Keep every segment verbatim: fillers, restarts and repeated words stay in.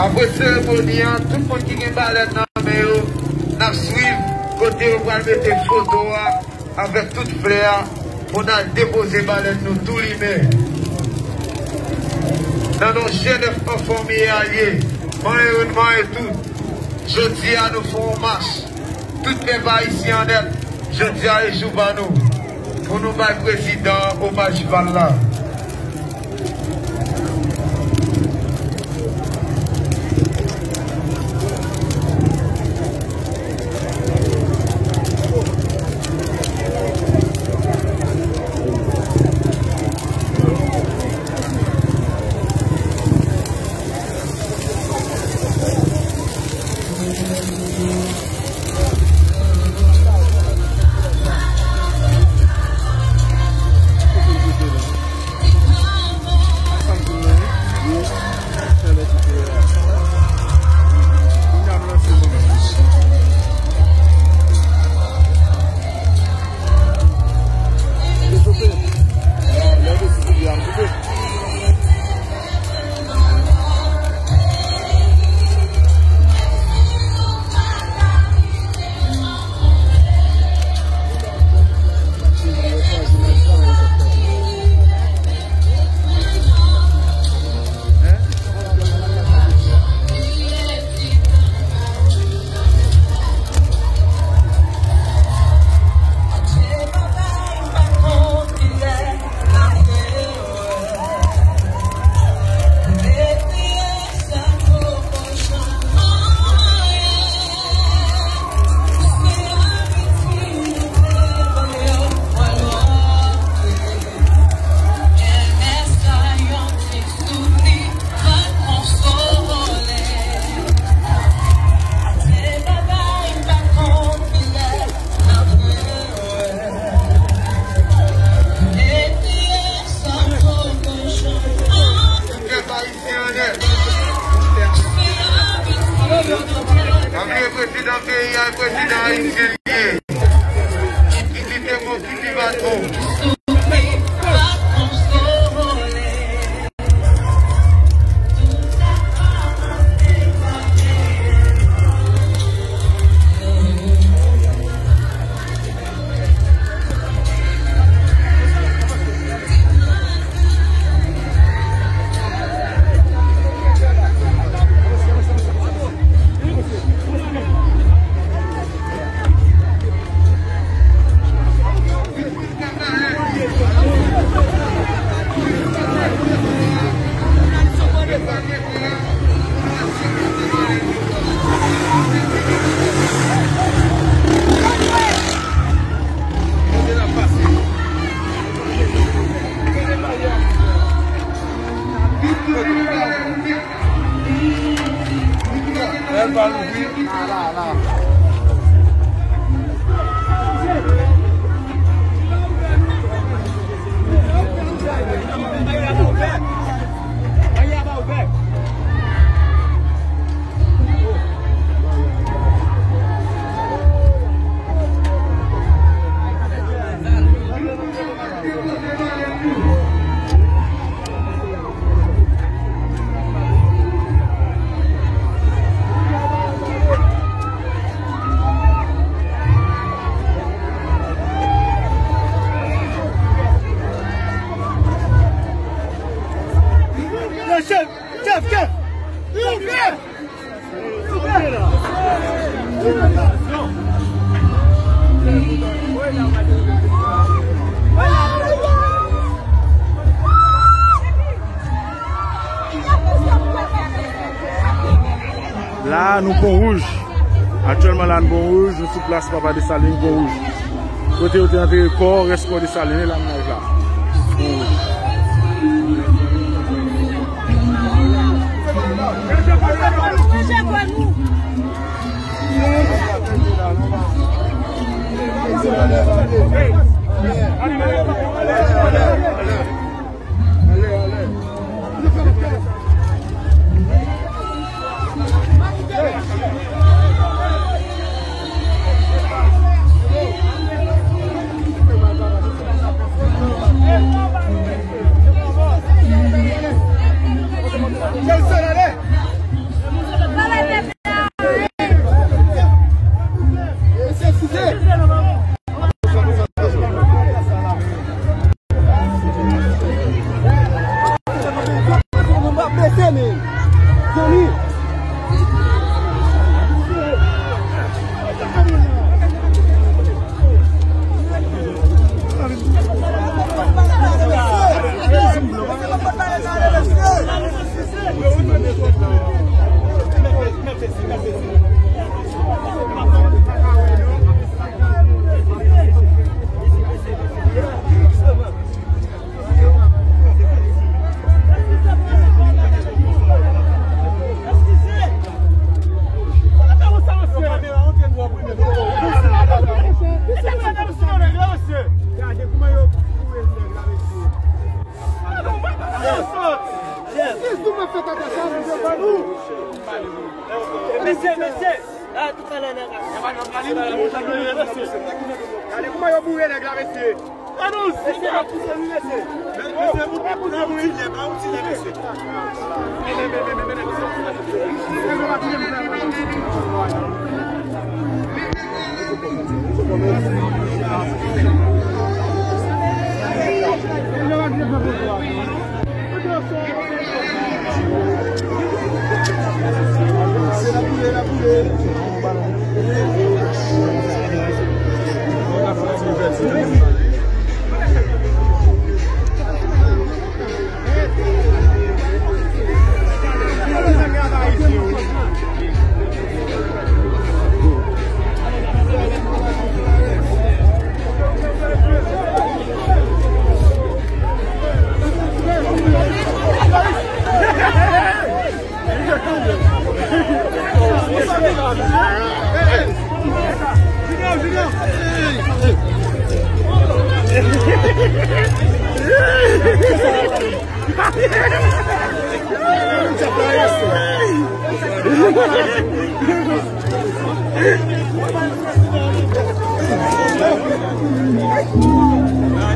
Apre seremoni an, tout moun ki gen balèn nan men yo, n ap swiv kote yo pral mete foto a avèk tout flè a pou n al depoze balèn nou tou limen. Nan non G nèf an fanmi e alye, manyen youn, manyen tout, jodi a nou fè yon mach. Tout pèp ayisyen an nèt, jodi a e jou pa nou pou nou bay prezidan omaj pa l la. Pa bliye prezidan peyi a, prezidan ayisyen li ye. Ki kite mo, ki kite baton. Chèf, chèf, chèf! La, nou Pon Wouj. Aktyèlman la, nou Pon Wouj, nou sou plas Papa Desalin, Pon Wouj. Kote yo te antere kò, rès kò Desalin, e la m al la. Pon Wouj. Gade kouman yo boure nèg la, mesye. Mesye, pa pouse li, mesye. Mesye, pou, pou, pou, pou, ti lè, pa yon ti lè, mesye.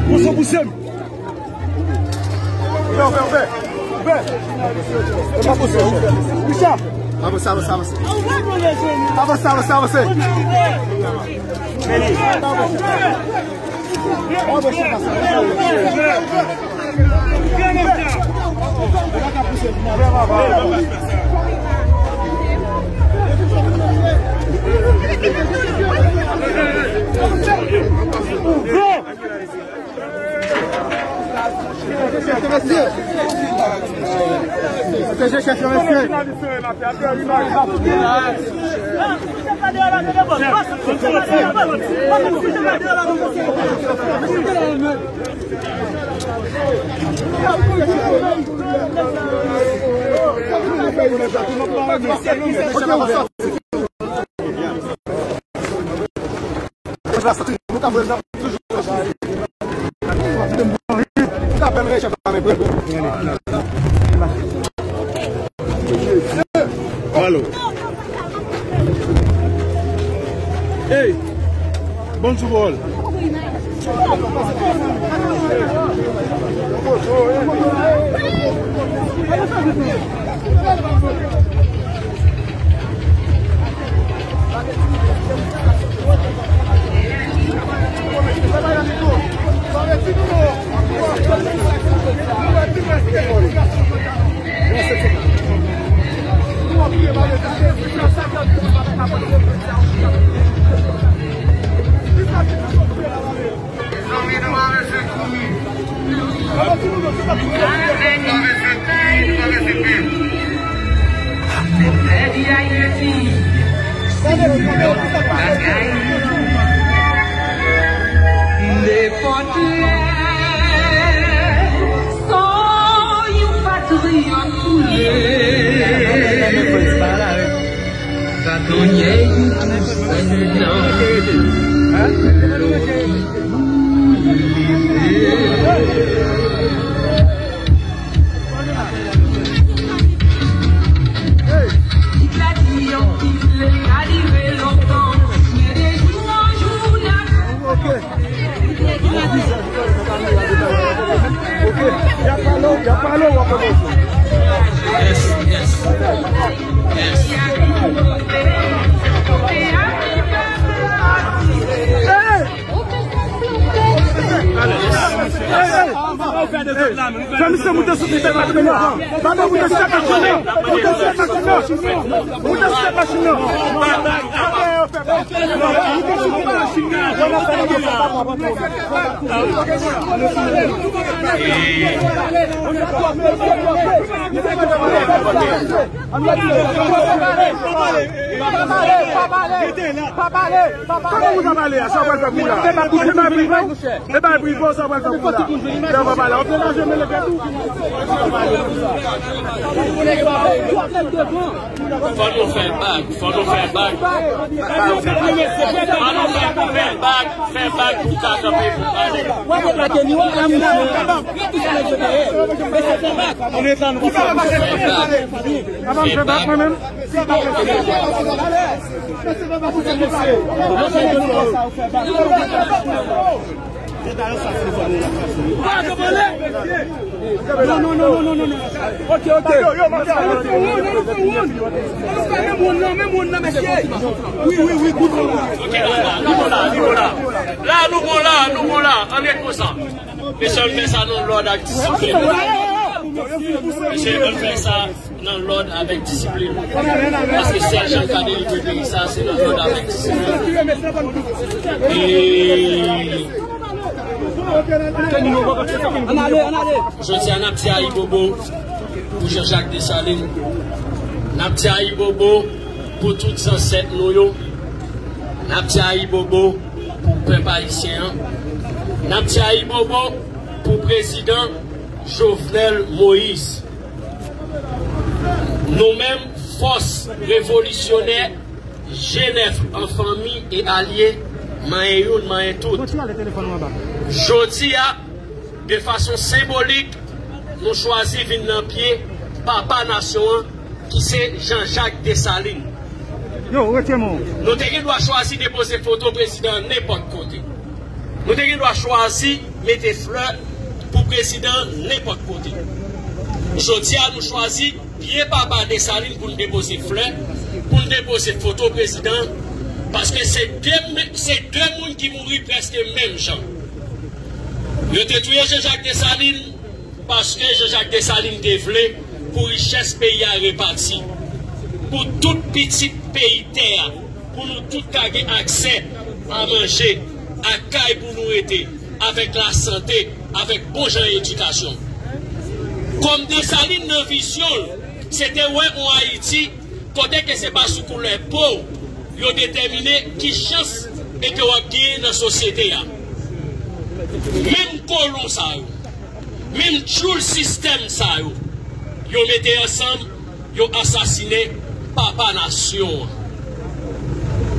Pouse, pouse m. Ouvè, ouvè, ouvè. Ouvè. E pa pouse, ouvè. Richard. Avanse, avanse, avanse. Avanse, avanse, avanse. Alo. Hey, bon foutbòl. Mezanmi, nou pa bezwen kouri. Nou pa bezwen pè, nou pa bezwen pè. Nenpòt lè, nenpòt lè, son yon patriyòt koule. Baton ye yon sèl nan. Ok, y ap pale, y ap pale, w ap kòmanse. Yes, yes. Yes. Hey! Hey! Hey! Fè misye moute sou ti tèt la, fè misye moute sou ti tèt la. Moute sou tèt machin nan. Moute sou tèt machin nan. Kòman ou ta pale a? Sa w pral fè pou la? E bay Privo, sa w pral fè pou la? Lè w pa pale, w ap degaje men lè tou. Fò nou fè bag, fò nou fè bag. An nou fè, fè bak, fè bak pou ka kanpe pou pale. Fè bak. Non, non, non, non, non, non, non. Ok, ok. An nou fè menm woun nan, menm woun nan, mesye. Wi, wi, wi, good. Ok, la, la, nou bon la, nou bon la. La, nou bon la, nou bon la. Ann ret konsa. Mesye, ann fè sa nan lòd ak disiplin. Mesye, ann fè sa nan lòd avèk disiplin. Paske sèl jan n ka delivre peyi sa, se nan lòd avèk disiplin. E jodi a, n ap di ayibobo pou Jean Jacques Dessalines. N ap di ayibobo pou tout zansèt nou yo. N ap di ayibobo pou pèp ayisyen an. N ap di ayibobo pou prezidan Jovenel Moïse. Nou menm, fòs revolisyonè, G nèf an fanmi e alye, manyen youn, manyen tout. Jodi a, de fason senbolik, nou chwazi vin nan pye papa nasyon an, ki se Jean Jacques Dessalines. Yo, retire men w. Nou te gen dwa chwazi depoze foto prezidan an nenpòt kote. Nou te gen dwa chwazi mete flè pou prezidan an nenpòt kote. Jodi a, nou chwazi pye papa Desalin pou n depoze flè, pou n depoze foto prezidan, paske se de, se de moun ki mouri prèske menm jan. Yo te touye Jean Jacques Dessalines, paske Jean Jacques Dessalines te vle pou richès peyi a repati, pou tout pitit peyi tè a, pou nou tout ka gen aksè a manje, ak kay pou nou rete, avèk lasante, avèk bon jan edikasyon. Kòm Desalin nan vizyon l, se te wè yon Ayiti kote ke se pa sou koulè po w yo detèmine ki chans e ke w ap genyen nan sosyete a. Menm kolon sa yo, menm tchoul sistèm sa yo, yo mete ansanm, yo asasinen papa nasyon an.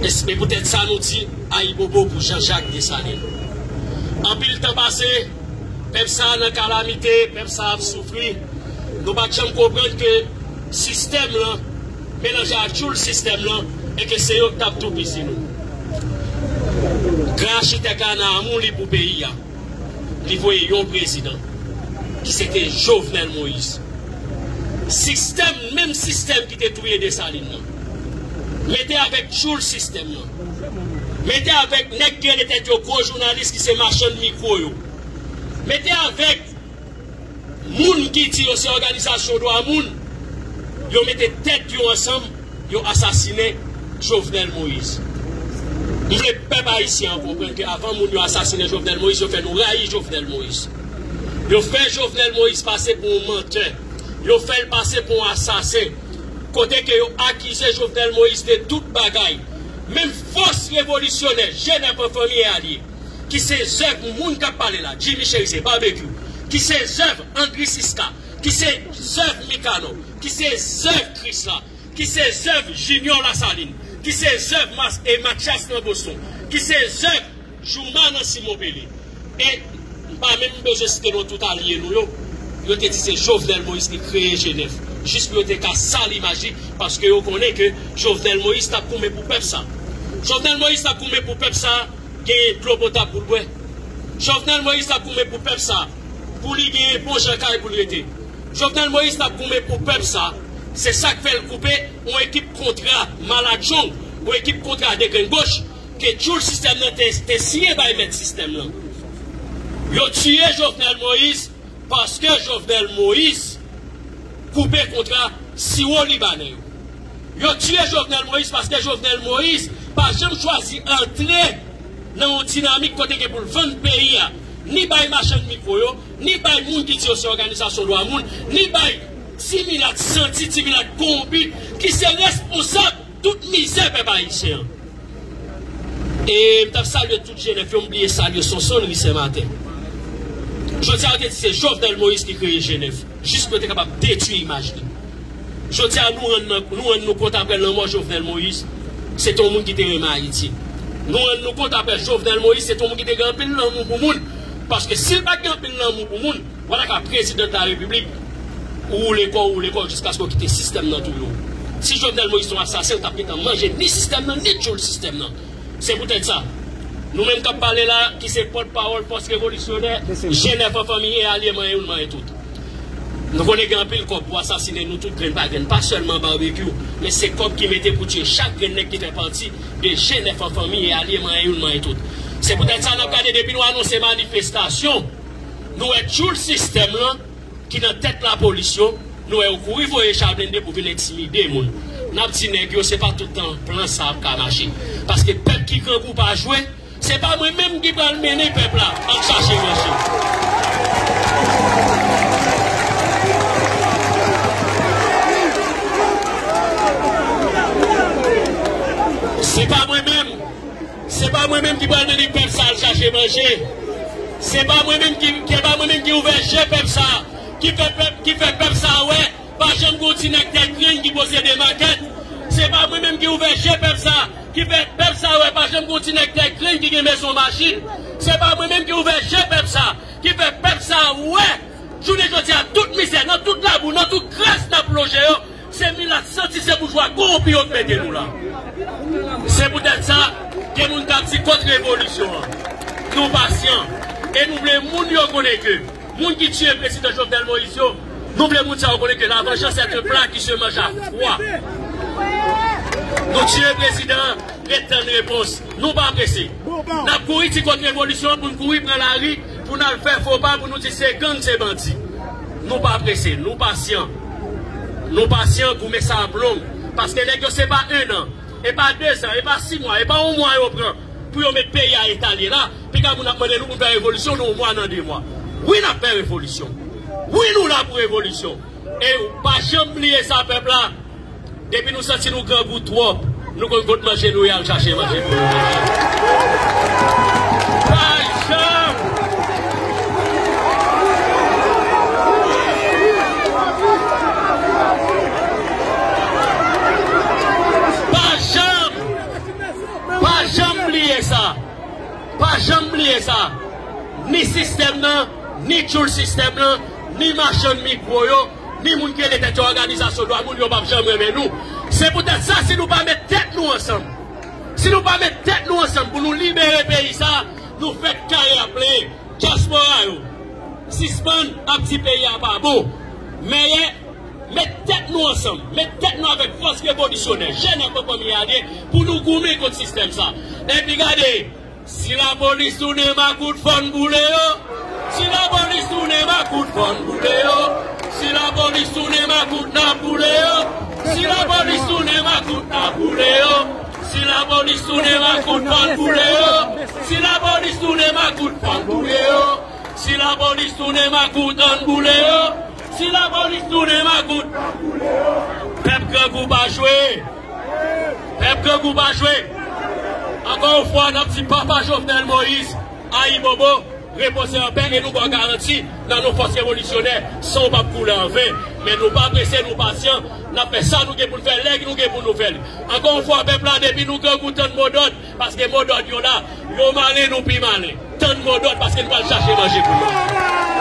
E se poutèt sa nou di ayibobo pou Jean Jacques Dessalines. Anpil tan pase, pèp sa a nan kalamite, pèp sa a ap soufri. Nou pa t janm konprann ke sistèm lan melanje ak tchoul sistèm lan e ke se yo k t ap toupizi nou. Gran achitèk la nan amou li pou peyi a. Li voye yon prezidan, ki se te Jovenel Moïse. Sistèm, menm sistèm ki te touye Desalin nan. Mete avèk tchoul sistèm nan. Mete avèk nèg ki rele tèt yo gwo jounalis ki se machann mikwo yo. Mete avèk moun ki di yo se òganizasyon dwa moun, yo mete tèt yo ansanm, yo asasinen Jovenel Moïse. M vle pèp ayisyen an konprann ke avan moun yo asasinen Jovenel Moïse, yo fè nou rayi Jovenel Moïse. Yo fè Jovenel Moïse pase pou yon mantè. Yo fè l pase pou yon asasen. Kote ke yo akize Jovenel Moïse de tout bagay. Menm fòs revolisyonè, G nèf an fanmi e alye, ki se zèv moun k ap pale la, Jimmy Chérizier, Barbecue, ki se zèv Andry Siska, ki se zèv Mikanò, ki se zèv Krisla, ki se zèv Junior Lasalin, ki se zèv Mas-, e Mathias nan Boston, ki se zèv Jouma nan Simon Pele. E m pa menm bezwen site non tout alye nou yo. Yo te di se Jovenel Moïse ki kreye G nèf, jis pou yo te ka sal imaj li, paske yo konnen ke Jovenel Moïse t ap goumen pou pèp sa. Jovenel Moïse t ap goumen pou pèp sa genyen dlo potab pou l bwè. Jovenel Moïse t ap goumen pou pèp sa, pou li genyen bon jan kay pou l rete. Jovenel Moïse t ap goumen pou pèp sa, se sa k fè l koupe yon ekip kontra malatchong, yon ekip kontra degrenn goch, ke tchoul sistèm nan te, te siyen bay mèt sistèm nan. Yo tiye Jovenel Moïse paske Jovenel Moïse koupe kontra siwo libanè yo. Yo tiye Jovenel Moïse paske Jovenel Moïse pa janm chwazi antre nan yon dinamik kote gen pou l vann peyi a, ni bay machann mikwo yo, ni bay moun ki di yo se òganizasyon dwa moun, ni bay ti milat santi, ti milat kowonpi, ki se responsab tout mizè pèp ayisyen an. E m t ap salye tout G nèf yo, m bliye salye Sonson Ri Senmaten. Jodi a, yo te di se Jovenel Moïse ki kreye G nèf, jis pou yo te kapab detwi imaj li. Jodi a, nou rann, nou rann nou kont apre lanmò Jovenel Moïse, Se te yon moun ki te renmen Ayiti. Nou rann nou kont, apre Jovenel Moïse, se te yon moun ki te gen anpil lanmou pou moun. Paske si l pa t gen anpil lanmou pou moun, w pa ta ka prezidan de la repiblik, ou woule kò w, ou woule kò w, jiskaske w kite sistèm nan touye w. Si Jovenel Moïse se yon asasen, l t ap gentan manje ni sistèm nan, ni tchoul sistèm nan. Se poutèt sa, nou menm k ap pale la, ki se pòtpawòl fòs revolisyonè, G nèf an fanmi e alye manyen youn manyen tout. Nou konnen gen anpil kòb pou asasinen nou tout grenn pa grenn, pa sèlman Babekyou, men se kòb ki mete pou tiye chak grenn nèg ki fè pati de G nèf an fanmi e alye manyen youn manyen tout. Se poutèt sa n ap gade depi nou anonse manifestasyon, nou wè tchoul sistèm lan ki nan tèt lapolis yo, nou wè yo kouri voye cha blende pou vin entimide moun. N ap di nèg yo, se pa tout tan plan sa ap ka mache. Paske pèp ki grangou pa jwe, se pa mwen menm ki pral mennen pèp la al chache manje. Se pa mwen menm, se pa mwen menm ki pral mennen pèp sa al chache manje. Se pa mwen menm ki, se pa mwen menm ki ouvè je pèp sa, ki fè pèp, ki fè pèp sa wè pa janm gen yon ti nèg tèt grenn ki posede makèt. Se pa mwen menm ki ouvè je pèp sa, ki fè pèp sa wè pa janm gen yon ti nèg tèt grenn ki gen mezon machin. Se pa mwen menm ki ouvè je pèp sa, ki fè pèp sa wè jounen jodi a tout mizè, nan tout labou, nan tout kras n ap lonje yo, se milat santi, se boujwa kowonpi yo k mete nou la. Se poutèt sa, gen moun k ap di kont revolisyon an. Nou pasyan. E nou vle moun yo konnen ke moun ki tiye prezidan Jovenel Moïse yo, nou vle moun sa yo konnen ke la vengeance est un plat qui se mange à froid. Nou tiye prezidan an, ret tann repons. Nou pa prese. N ap kouri di kont revolisyon an pou n kouri pran lari, pou n al fè fo pa, pou nou di se gang, se bandi. Nou pa prese, nou pasyan. Nou pasyan, goumen sa ap long. Paske nèg yo se pa en an, e pa dezan, e pa sis mwa, e pa yon mwa yo pran pou yo met peyi a eta l ye la. Piga moun ap mande nou pou n fè revolisyon nan yon mwa, nan de mwa. Wi, n ap fè revolisyon. Wi, nou la pou revolisyon. E pa janm bliye sa, pèp la. Depi nou santi nou grangou twòp, nou konn kot manje nou ye al chache manje pou nou manje. Pa janm, pa janm, pa janm bliye sa. Pa janm bliye sa. Ni sistèm nan, ni tchoul sistèm nan, ni machann mikwo yo, ni moun ki rele tèt yo òganizasyon dwa moun, yo p ap janm renmen nou. Se poutèt sa, si nou pa met tèt nou ansanm, si nou pa met tèt nou ansanm pou nou libere peyi sa, nou fèk kare ap plede. Dyaspora yo, sispann ap di peyi a pa bon. Mèyè, met tèt nou ansanm, met tèt nou avèk fòs revolisyonè, jèn ak fanmi alye, pou nou goumen kont sistèm sa. Epi gade, si lapolis tounen makout, fò n boule yo. Si lapolis tounen makout, fò n boule yo. Si lapolis tounen makout, n ap boule yo. Si lapolis tounen makout, n ap boule yo. Si lapolis tounen makout, fò n boule yo. Si lapolis tounen makout, fò n boule yo. Si lapolis tounen makout, ann boule yo. Si lapolis tounen makout, pèp grangou pa jwe. Pèp grangou pa jwe. Ankò yon fwa, n ap di Papa Jovenel Moïse, ayibobo, repoze anpè, e nou ba w garanti, nan non fòs revolisyonè, san w p ap koule anven. Men nou pa prese, nou pasyan, n ap fè sa nou gen pou n fè, lè nou gen pou nou fè l. Ankò yon fwa, pèp la, depi nou grangou, tann modòd, paske modòd yo la, yo malen, nou pi malen. Tann modòd, paske nou pral chache manje pou nou.